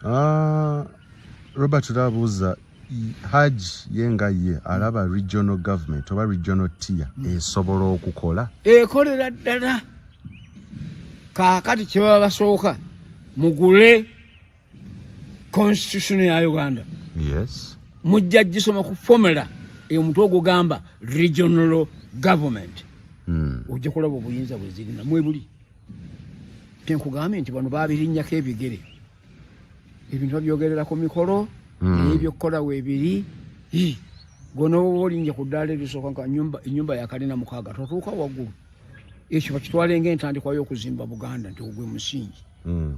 Ah, Robert ula abuuza Haj ye nga ye alaba regional government oba regional tier esobola okukola? Ekolera ddala. Kaakati kyebaba basooka mugule constitution ya Uganda. Mujja gisoma ku formula omutwe ogugamba regional government. Ojja kulaba obuyinza bwe zirina mwebuli. Tenkugambye nti bano babirinnyako ebigere, ebintu babyogerera ku mikolo, naye ebyokukola weebiri. Gonoba olinnya ku ddaala erisooka nga ennyumba yakalina 6, totuuka waggulu. Ekyo bakitwale ng'entandikwa y'okuzimba Buganda, nti ogwe musingi. Mm.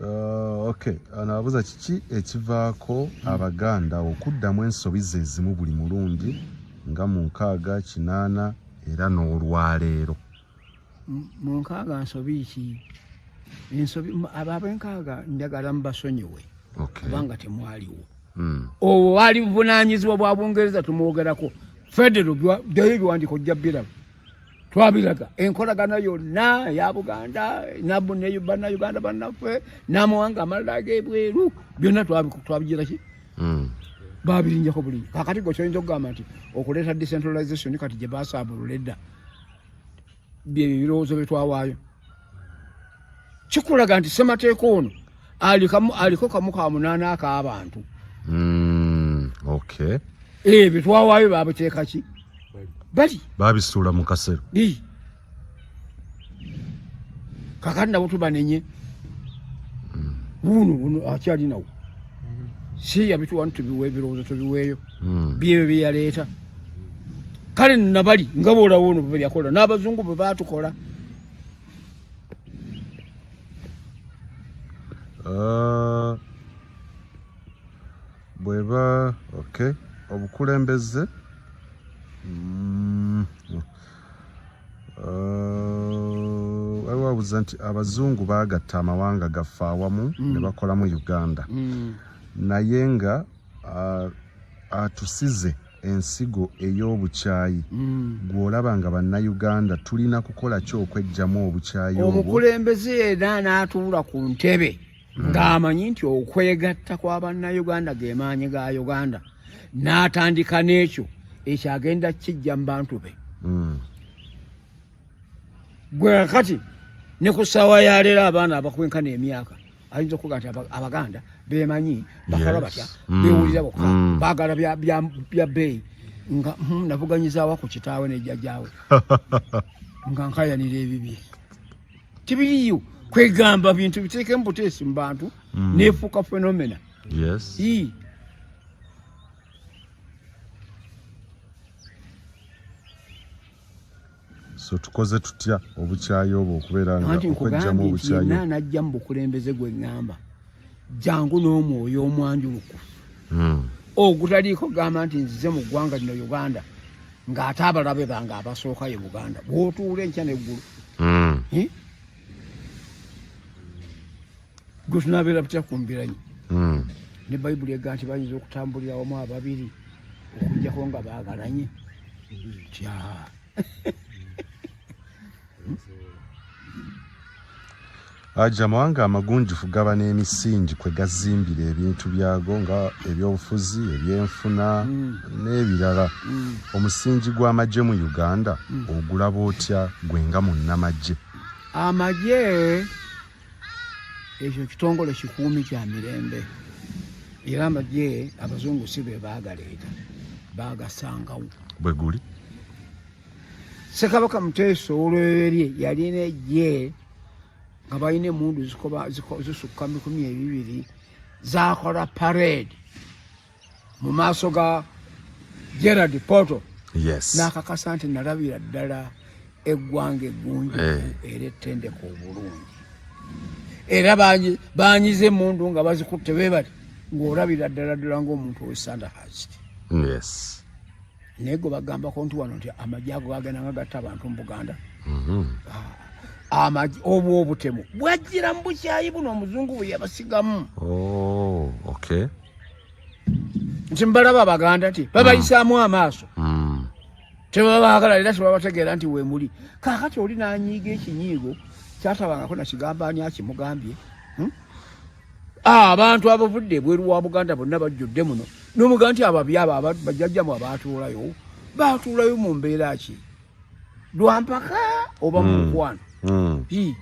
Okay, ono abuuza kiki ekivaako Abaganda okuddamu ensobi ze ezimu buli mulundi nga mu 60, 80 era n'olwaleero? Mu 60 nsobi ki? Ensobi abo ab'enkaaga njagala mubasonyiwe kubanga temwaliwo. Obwo bwali buvunaanyizibwa bwa Bungereza, tumwogerako federal, ddayo ebiwandiiko ojja biraba, twabiraga enkolagana yonna eya Buganda bannayuganda bannaffe n'amawanga amalala ag'ebweru, byonna twabigira ki? Babirinjako bulinnya. Kakati gwe kyoyinza okugamba nti okuleeta decentralization kati gye basaabulula edda, byebyo ebirowoozo bye twawaayo, kikulaga nti ssemateeka ono aliko kamu ka munaana ak'abantu. Ebyo twawaayo babiteeka ki bali Babisuula mu kasero. Kakati nabo tubanenye, buno buno akyali nawo si yabituwa nti tubiwe ebirowoozo, tubiweeyo. Byebyo byeyaleeta. Kale nabali nga boolawo ono bwe yakola n'abazungu bwe baatukola. Bweba okay, obukulembeze waliwo abuuza nti abazungu baagatta amawanga gaffe awamu ne bakolamu Uganda, naye nga atusize ensigo ey'obukyayi. Gw'olaba nga bannayuganda tulina kukola ki okweggyamu obukyayi obwo? Omukulembeze yenna n'atuula ku ntebe ng'amanyi nti okwegatta kwa bannayuganda ge maanyi ga Uganda, n'atandika n'ekyo, ekyo agenda kijja mu bantu be. Gwe kati ne ku ssaawa ya leero abaana abakwenkana emyaka ayinza okuga nti Abaganda bemanyi bakola batya, bewulira bokka, baagala bya bbeeyi, nga navuganyizaawa ku kitaawe nejjajjaawe nga nkayanira ebibye tibiriyo. Kwegamba bintu biteekemu buteesi mu bantu, neefuuka phenomena. Ii. So tukoze tutya obukyayi obwo okubeera nga Anti okwejjamu nkugambye nti obukyayi? Yenna anajja mu bukulembeze gwe ŋŋamba, jangu n'omwoyo omwanjulukufu ogutaliiko gamba nti nzize mu ggwanga lino Uganda ng'ate abalabe bange abasooka ye Buganda, bw'otuula enkya n'eggulu. Eh? Gwe tunaabeera butya ku mbiranyi? Ne Bayibuli ega nti bayinza okutambulira wamu ababiri okuggyako nga baagalanye tya? Aja amawanga amagunjufu gaba n'emisingi kwe gazimbira ebintu byago nga ebyobufuzi, ebyenfuna n'ebirala. Omusingi gw'amagye mu Uganda ogulaba otya gwe nga munnamagye? Amagye ekyo kitongole kikuumi kya mirembe, era amagye abazungu si be baagaleeta, baagasangawo. Bwe guli. Ssekabaka Muteesa olwerye yalina eggye nga balina emundu zisukka 20, zakola parade mu maaso ga Gerald Portal n'akakasa nti nalabira ddala eggwanga eggunju era ettendeka obulungi, era banyize emundu nga bazikutte be bati ng'olabira ddala ddala ng'omuntu owe Sandhurst. Naye gwe bagambako nti wano nti amagye ago gagenda nga gatta abantu mu Buganda. Amagye obwo obutemu bwajjira mu bukyayi buno omuzungu bwe yabasigamu. Oh, okay. Nti mbalaba Abaganda nti babayisaamu amaaso, tebabaagala era tebabategeera nti weemuli. Kaakati oli n'anyiiga ekinyiigo kyatabangako nakigamba ani akimugambye, Abantu abavudde ebweru wa Buganda bonna bajjudde muno, nomuga nti ababi abo bajjajjamu abaatuulayo baatuulayo mu mbeera ki, lwampaka oba mu mukwano? Ii.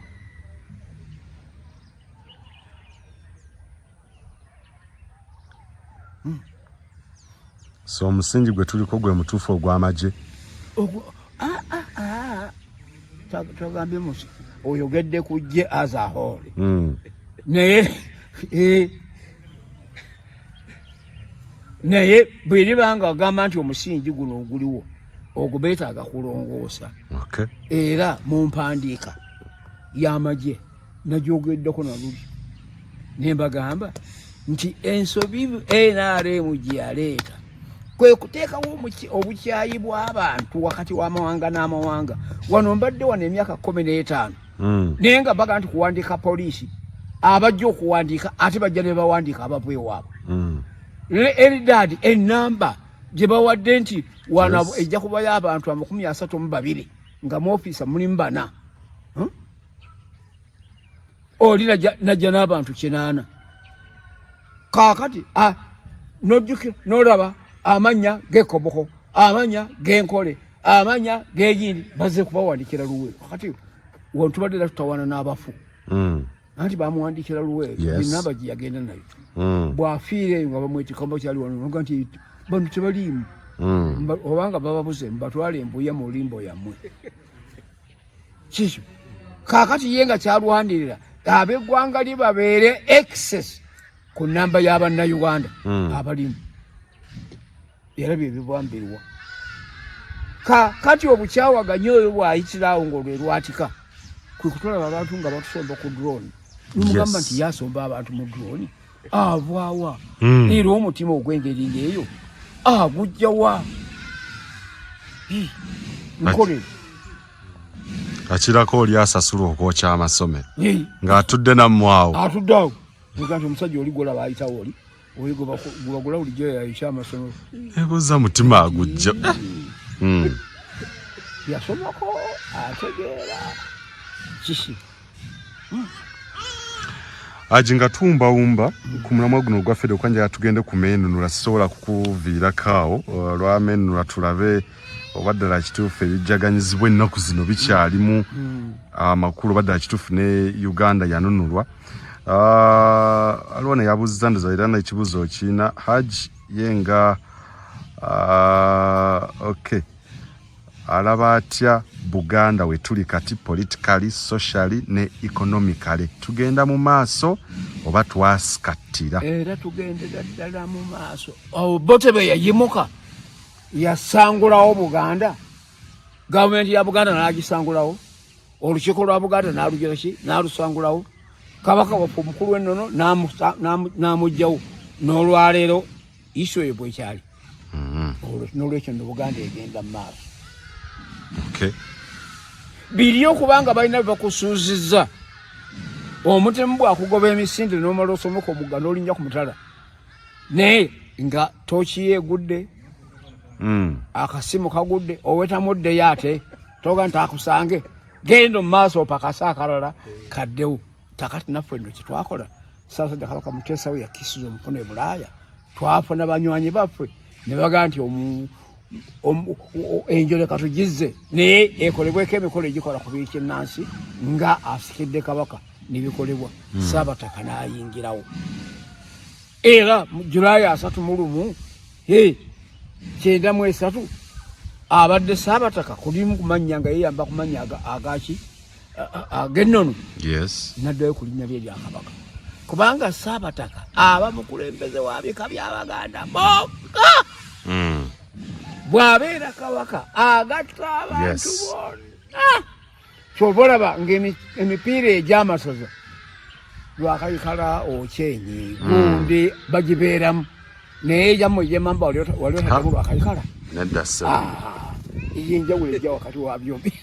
So omusingi gwe tuliko gwe mutuufu ogw'amagye? Ah, ah, ah. Twagambye musi oyogedde ku ggye as a whole, naye naye bweriba nga agamba nti omusingi guno oguliwo ogwo beetaaga kulongoosa. Era mu mpandiika y'amagye nagyogeddeko naluli. Ne mbagamba nti ensobi NRM gye yaleeta kwe kuteekawo obukyayi bw'abantu wakati w'amawanga n'amawanga. Wano mbadde wano emyaka 15 naye nga baga nti kuwandiika poliisi, abajja okuwandiika ate bajja ne bawandiika abava ewaabwe. Eridad enamba gye bawadde nti wano ejja kubayo abantu 32 nga mu ofiisa mulimu bana, Oli najja n'abantu 8. Kaakati nojjukira n'olaba amannya g'ekoboko, amannya g'enkole, amannya g'egindi, bazze kubawandikira Luweero. Kakati wano tubadde era tutawaana n'abafu. Anti bamuwandikira Luweero, enamba gye yagenda nayo. Bw'afiira eyo nga bamwetikka bakyali wano, baga nti bano tebaliimu. Obanga bababuze mbatwale embuya mu limbo yammwe. Kikyo kaakati ye nga kyalwanirira ab'eggwanga lye babeere excess ku nnamba y'abannayuganda abalimu, era bye bibambirwa. Kati obukyawaganyi oyo bw'ayitira awo ng'olwe lwatika, kwe kutulaba abantu nga batusomba ku drone. Nimugamba nti yasomba abantu mu drone avaawa? Era omutima ogw'engeri ng'eyo agujjawa? Nkole Akirako oli asasulwa okwokya amasomero ng'atudde nammwe awo. Atudde awo nga nti omusajja oli gwolaba ayitawo oli oli gwebagula bulijjo yayokya amasomero. Ebuuza mutima agujja. Yasomako, ategeera kiki. Aji nga tuwumbawumba ku mulamwa guno ogwaffe okwanjala tugende ku meenunula, sisobola kukuviirako awo olw'ameenunula, tulabe oba ddala kituufu ebijjaganyizibwa ennaku zino bikyalimu amakulu, oba ddala kituufu ne Uganda yanunulwa. Aliwo neyabuuziza ndoza era n'ekibuuzo kiina Hajj ye nga okay, alaba atya Buganda we tuli kati politically, socially ne economically? Tugenda mu maaso oba twasikattira? Era tugendera ddala mu maaso. Obote bwe yayimuka yasangulawo Buganda, gavumenti ya Buganda n'agisangulawo, olukiiko lwa Buganda n'alugira ki, n'alusangulawo, kabaka waffe omukulu w'ennono n'amugjawo. N'olwaleero issue eyo bwekyali. N'olwekyo nno Buganda egenda mu maaso. Biri okubanga balina bye bakusuuzizza. Omutemu bw'akugoba emisinde n'omala osomoka omugga n'olinnya ku mutala, naye nga tooki ye egudde, akasimu kagudde, owetamuddeyo ate toga nti akusange, genda omu maaso opakase akalala kaddewo. Kakati naffe nno kyetwakola, Ssaabasajja Kabaka Muteesa we yakisiza omukono e Bulaaya, twafuna banywanyi baffe ne bagaa nti enjoleka tugizze, naye ekolebweko emikolo egikola ku bikinnansi nga asikidde kabaka, nebikolebwa. Saabataka n'ayingirawo era mu Julayi 31 93 abadde Saabataka kulimu kumanya nga yeyamba kumanya agaki ag'ennono. Naddayo ku linnya lye erya kabaka, kubanga Saabataka aba mukulembeze wa bika by'Abaganda bokka. Bw'abeera kabaka agatta abantu bonna. Kyova olaba ng'emipiira egy'amasaza lwakayikala okyenyi gundi bagibeeramu, naye ejammwe egyemamba wali otaddamu lwakayikala. Nedda ssebo. Ah, eyenjawulo ejja wakati wa byombi.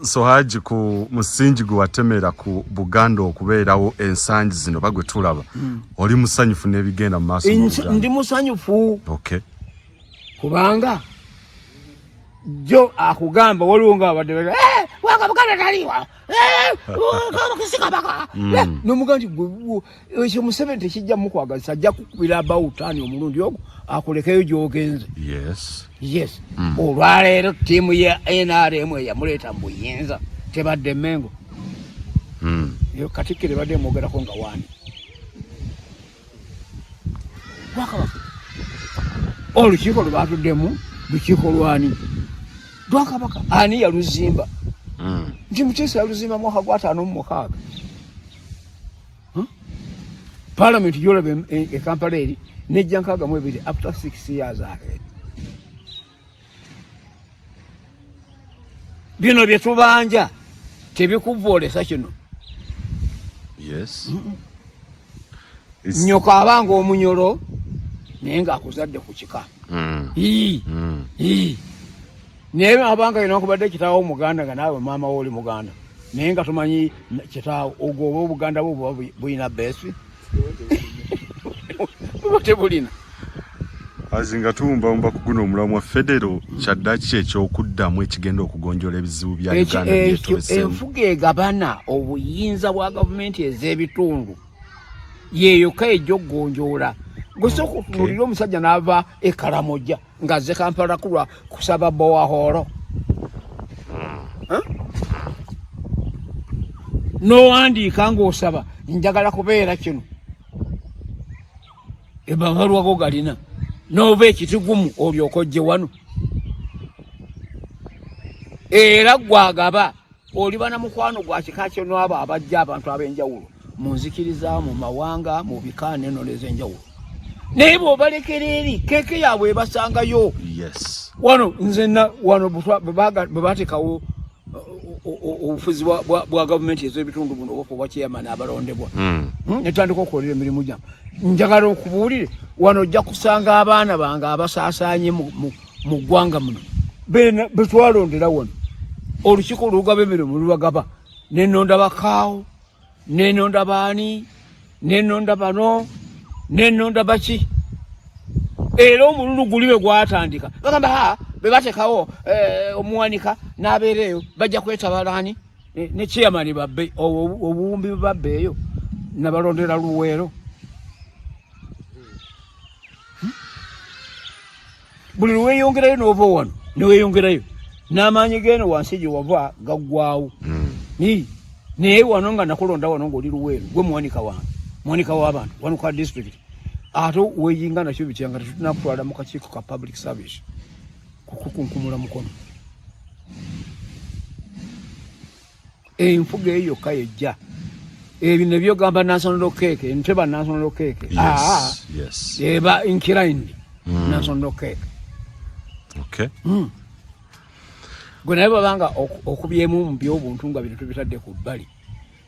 So Haji, ku musingi gwe watemera ku Buganda okubeerawo ensangi zino bagwe tulaba, oli musanyufu n'ebigenda mu maaso mu Buganda? Ndi musanyufu. Kubanga jo akugamba waliwo nga abadde eh, waka Buganda taliwa, eh, si kabaka. Nomuga nti ekyo Museveni tekijja mukwagazisa, ajja kukubira abawutaani omulundi ogwo akulekeyo gy'ogenze. Yes. Olwaleero ttiimu ya NRM eyamuleeta mu buyinza tebadde Mengo. Yo Katikkiro ebadde emwogerako nga waani lwakabaka. Olukiiko lwe batuddemu lukiiko lwani? Lwakabaka. Ani yaluzimba? Nti Muteesa yaluzimba mwaka gwa 56. Parliament gyolaba e Kampala eri nejja 62 after 6 years ahead. Bino bye tubanja tebikuvoolesa kino. Yes. Nnyoko abanga omunyolo naye ng'akuzadde ku kika. Naye abanga newankubadde kitaawo omuganda nga naawe maama wo oli muganda naye nga tomanyi kitaawo, ogwo oba obuganda bwo buba bulina beesi buba tebulina. Azi nga tuwumbawumba ku guno omulamwa federo, kyaddaki ekyokuddamu ekigenda okugonjoola ebizibu bya Uganda byetobeseemu? Enfuga egabana obuyinza bwa gavumenti ez'ebitundu yeyokka ejja okugonjoola. Gwe okutunuulira omusajja n'ava e Karamoja ng'azze Kampala kulwa kusaba borehole, n'owandiika ng'osaba njagala kubeera kino, emabalwa go galina, n'ova ekitigumu olyoka ojje wano. Era gwagaba oliba na mukwano gwa kika kyo n'abo abajja, abantu ab'enjawulo mu nzikiriza, mu mawanga, mu bika n'ennono ez'enjawulo, naye bw'obalekera eri keeke yaabwe ebasangayo. Wano nze wano bwe bateekawo obufuzi bwa gavumenti ez'ebitundu buno obufu obwa chairman abalondebwa, netandika okukolera emirimu gyamu, njagala okubuulire, wano ojja kusanga abaana bange abasaasaanye mu ggwanga muno betwalondera wano. Olukiiko olugaba emirimu lubagaba, nenonda bakaawo, nenonda baani, nenonda bano, nenonda baki. Era omululu guli bwe gwatandika bagamba ha bwe batekawo omuwanika n'abeera eyo bajja kwetabalaani ne chairman babbe obuwumbi bwe babbe eyo nabalondera Luweero. Buli lweyongerayo n'ova wano neweyongerayo n'amaanyi geeno wansi gye wava gaggwawo. Naye wano nga nakulonda wano ng'oli Luweero, gwe muwanika wange, muwanika w'abantu wano kwa district, ate weyinga nakyo bitya nga tetulinakutwala mu kakiiko ka public service kukukunkumula mukono? Enfuga eyo yokka yejja ebyo nebyogamba national cake, enteba national cake eba inclined national cake. Gwe naye babanga okubyemu mu byobuntu nga bino tubitadde ku bbali,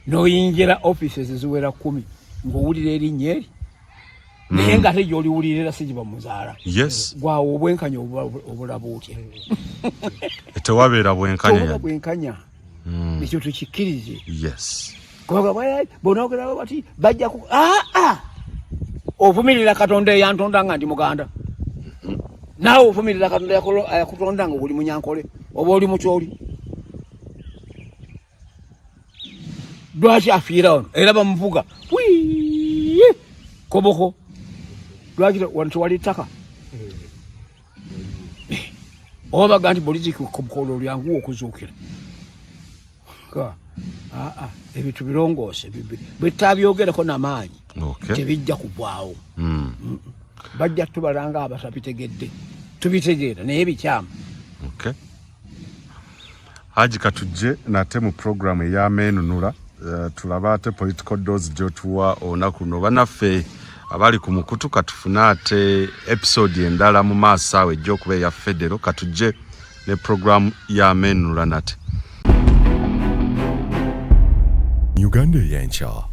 n'oyingira offices ziwera 10 ng'owulira erinnya eri, naye nga ate gy'oliwulira era si giba muzaala. Gwawo obwenkanya obulaba otya? Tewabeera bwenkanya. Tewaba bwenkanya. Ekyo tukikkirize. Kubanga bonoogera bati bajja ku aa ovumirira Katonda eyantonda nga ndi muganda, naawe ovumirira Katonda eyakutonda nga oli munyankole oba oli mukyoli. Lwaki afiira wano era bamuvuga wii koboko? Lwaki wano tewali ttaka? Oba baga nti politiki koboko olyanguwa okuzuukira. Aa, ebintu birongoose, bwetabyogereko namaanyi tebijja kugwawo. Bajja tubalanga abatabitegedde, tubitegeera naye bikyamu. Okay. Haji, katujje nate mu program ey'ameenunula, tulabe ate political dose gy'otuwa olunaku luno. Bannaffe abali ku mukutu, katufune ate episode endala mu maaso awo ejja okuba eya federo. Katujje ne program y'ameenunula nate. Uganda ey'enkya.